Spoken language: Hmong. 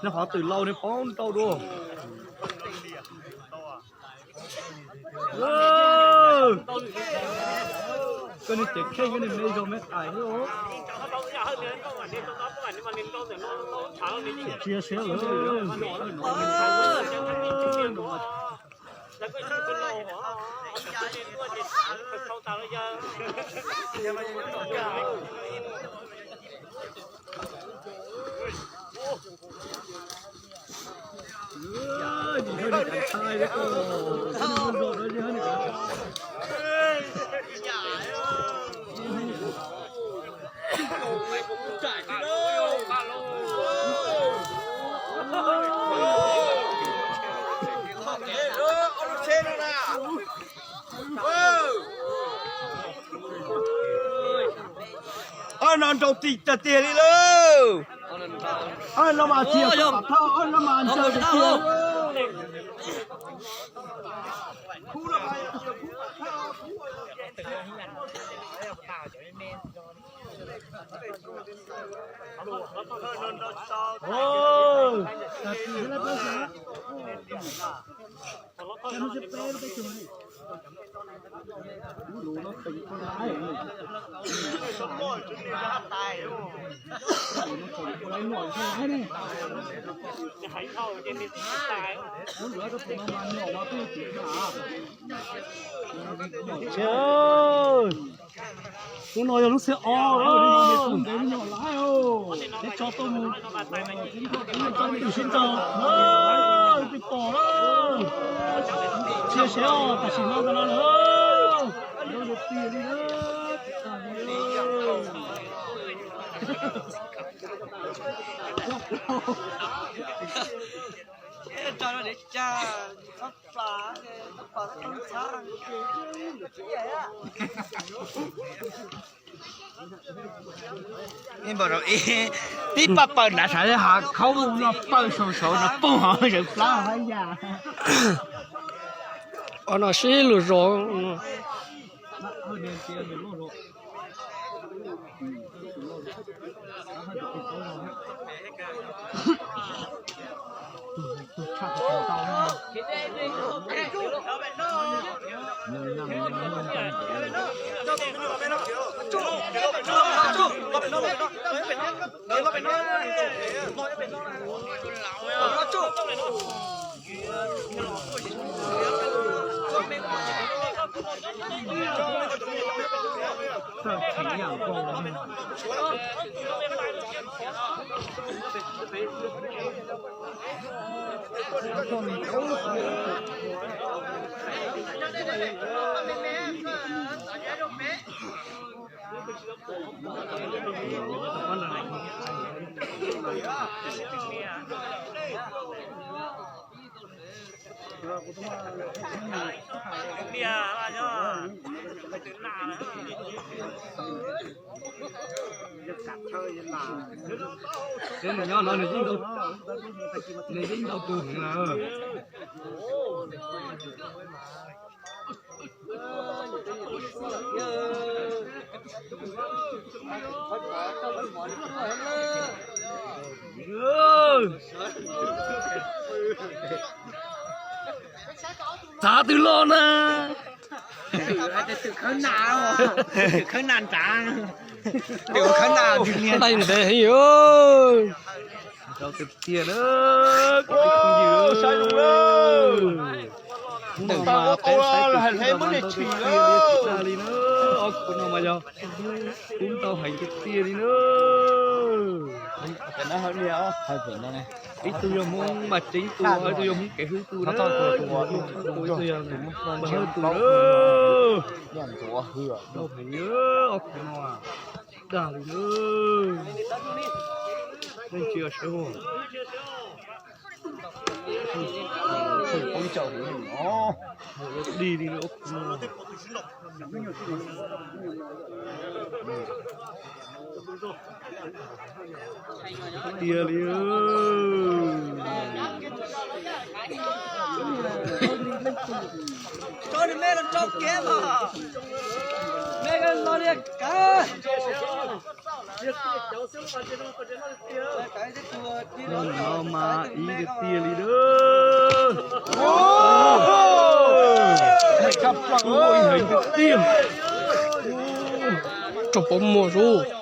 Neb qhov twm laus neb paub ntau dua. Koj niag cev kheej koj niag me zog me qais xwb. Tsia siab lawm. Ob no nrau tim tag tiag li lawm. Ob no mas tsis yog pam thauj, ob no mas ntsawg tiag. Hnub no yog lub xiab ob, neb tso tuaj mus, twm sib ntaus, twb pom lawm. Tsia siab os, tam sim no ntawd no lawm. Ib npam rau ib, tib paj pawg nrad sav hav khaub no pawg saum saud no poob hauv zawv plab hab yam. Ob no sib lug zos. Nws nyob no nws yeej ntau tus heev na. Txav twg los na? Twm khawb na, twm khawb na nrad, twm khawb na nrad. Ntev heev os. Rau tiag tiag na, kuv tus phooj ywg. Ntawm mas peb saib tus tib ntau mas ntau tiag tiag li na, ob khub no mas yog kub ntau heev tiag tiag li na. Ib tug yog Hmoob Vaj Tseeb tus, ib tug yog Hmoob Kev Hwb tus, ib tug yog Npawg Hawj tus na. Ntau heev, ob khub no dag li na. Leej twg saib, poob caum li no, dig li na ob khub no. Tiag li. Tso nws me los tso kev mas. Me los li kav. Noj no mas ib tiag tiag li na. Ib heev tiag tiag. Tsoom pab muag zoo.